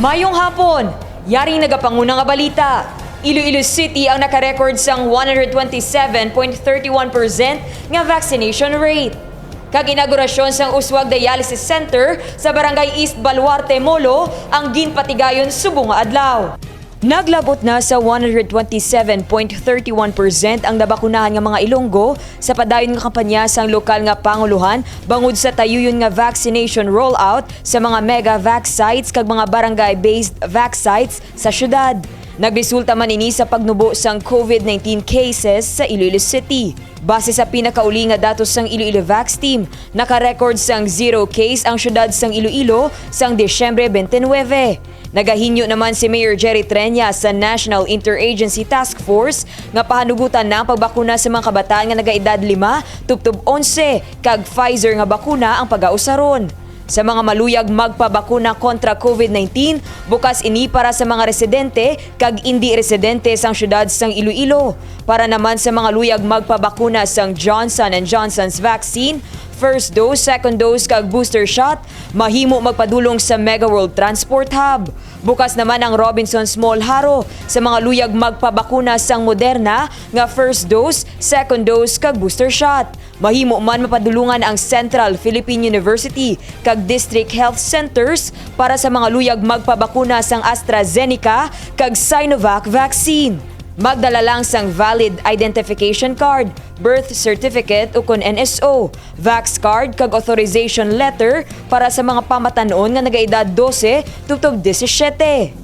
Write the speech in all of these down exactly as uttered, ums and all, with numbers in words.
Mayong hapon! Yaring nagapanguna nga balita. Iloilo City ang nakarecord sang one hundred twenty-seven point thirty-one percent nga vaccination rate. Kag inaugurasyon sang uswag dialysis center sa Barangay East Baluarte, Molo ang ginpatigayon subong nga adlaw. Naglabot na sa one hundred twenty-seven point thirty-one percent ang nabakunahan nga mga Ilonggo sa padayon nga kampanya sang lokal nga pangulohan bangod sa tayuyon nga vaccination rollout sa mga mega vac sites kag mga barangay-based vac sites sa syudad. Nagresulta man ini sa pagnubo sang COVID nineteen cases sa Iloilo City. Base sa pinakauli nga datos sang Iloilo Vax Team, naka-record sang zero case ang syudad sang Iloilo sang Disyembre twenty-nine. Nagahinyo naman si Mayor Jerry Treñas sa National Interagency Task Force nga pahanugutan na ang pagbakuna sa mga kabataan nga nagaedad lima tubtob onse kag Pfizer nga bakuna ang pagausaron. Sa mga maluyag magpabakuna kontra COVID nineteen, bukas ini para sa mga residente kag indi residente sang syudad sang Iloilo. Para naman sa mga luyag magpabakuna sang Johnson and Johnson's vaccine, first dose, second dose kag booster shot, mahimo magpadulong sa Mega World Transport Hub. Bukas naman ang Robinsons Mall Jaro sa mga luyag magpabakuna sang Moderna nga first dose, second dose kag booster shot. Mahimo man mapadulungan ang Central Philippine University kag District Health Centers para sa mga luyag magpabakuna sang AstraZeneca kag Sinovac vaccine. Magdala lang sang valid identification card, birth certificate ukon N S O, vax card kag authorization letter para sa mga pamatan-on nga nagaedad dose tubtob disisiete.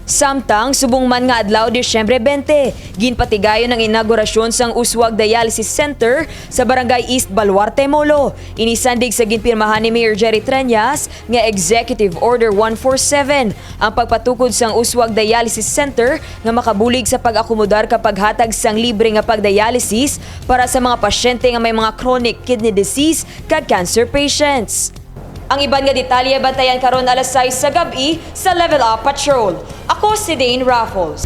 Samtang subong man nga adlaw, Disyembre twenty, ginpatigayon ang inaugurasyon sang uswag dialysis center sa Barangay East Baluarte, Molo. Ini sandig sa ginpirmahan ni Mayor Jerry Treñas nga Executive Order one four seven ang pagpatukod sang uswag dialysis center nga makabulig sa pag-akomodar kag paghatag sang libre nga pagdialysis para sa mga pasyente nga may mga chronic kidney disease kag cancer patients. Ang iban nga detalye bantayan karon alas sais sa gab-i sa Level Up Patrol. Ako si Dane Raffles.